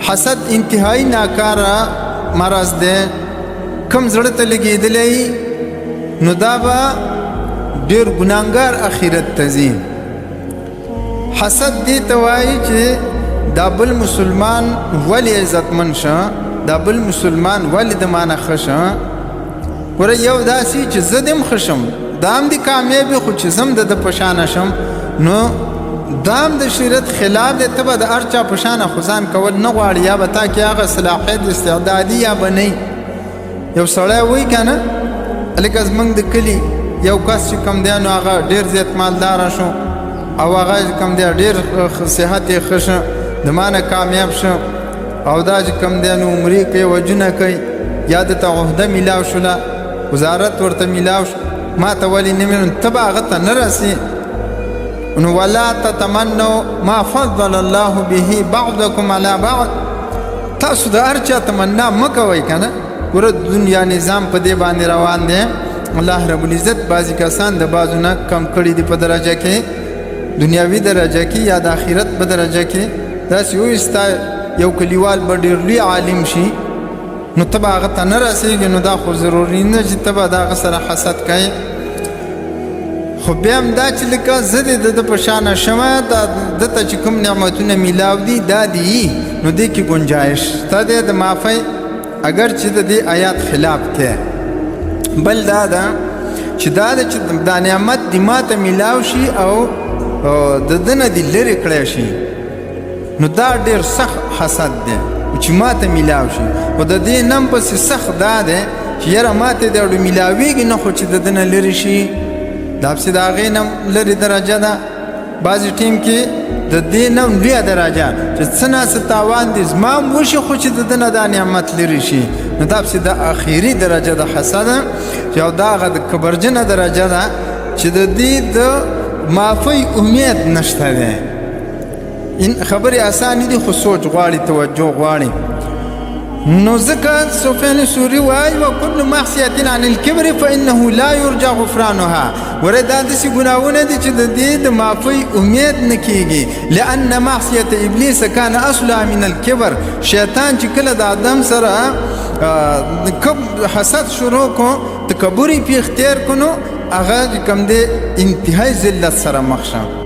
حسد انتهایی ناکاره مرض دی. کم زړه ته لګېدلی نو دا به ډېر ګناهګار اخرت ته ځي. حسد دې ته وایي چې دا بل مسلمان ولې عزتمن شه، دا بل مسلمان ولې د ما نه ښه شه. ګوره یو داسې چې زه دې هم ښه شم، دا هم دې کامیاب وي، خو چې زه هم د ده په شانه شم نو دا هم د شریعت خلاف دی. ته به د هر چا په شانه خو ځان کول نه غواړي، یا به تا کې هغه صلاحیت استعدادي یا به نه. یو سړی وایي که نه لکه زموږ د کلي یو کس چې کوم دی نو هغه ډېر زیات مالداره شو او هغه چې کوم دی ډېر صحت یې ښه شه، د ما نه کامیاب شه، او دا چې کوم دی نو عمرې کوي، وجونه کوي، یا ده ته عهده میلاو شوله، وزارت ورته میلاو شو، ما ته ولې نه ملو؟ ته به هغه ته نه رسې. نو ولا تتمنوا ما فضل الله به بعضکم علی بعض، تاسو د هر چا تمنا مه کوئ که نه. ګوره دنیا نظام په دې باندې روان دی. الله رب العزت بعضې کسان د بعضو نه کم کړي دي په درجه کې، دنیاوي درجه کې یا د آخرت په درجه کې. داسې وایي ستا یو کلیوال به ډېر لوی عالم شي نو ته به هغه ته نه رسېږې، نو دا خو ضروري نه چې ته به د هغه سره حسد کوې. خو بیا هم دا چې لکه زه دې د ده په شانه شم، دا ده ته چې کوم نعمتونه میلاو دي دا دي، نو دې کې ګنجایش شته دی د معافۍ، اګر چې د دې آیات خلاف دی. بل دا ده چې دا ده چې دا نعمت دې ما ته میلاو شي او د ده نه دې لرې کړی شي، نو دا ډېر سخت حسد دی چې ما ته میلاو شي. خو د دې نم پسې سخت دا دی چې یاره ما ته دې اړو میلاویږي نه، خو چې د ده نه لرې شي، دا پسې د هغې نه لرې درجه ده. بعضې ټیم کې د دې نه لویه درجه چې څه نا څه تاوان دې زما هم وشي، خو چې د ده نه دا نعمت لرې شي، نو دا پسې د اخري درجه د حسد چې او دا هغه د کبرجنه درجه ده چې د دې د معافۍ امید نشته دی. ان خبرې اسانې دي خو سوچ غواړي، توجه غواړي. نو ځکه سفیان ثوري وایي وکل معصیة عن الکبر فانه لا یرجى غفرانها. ګوره دا داسې ګناهونه دي چې د دې د معافۍ امید نه کیږي. لأن معصیة ابلیس کان اصلها من الکبر. شیطان چې کله د آدم سره کب حسد شروع کو، تکبر یې پې اختیار کو، نو هغه چې کوم دی انتهای ذلت سره مخ شه.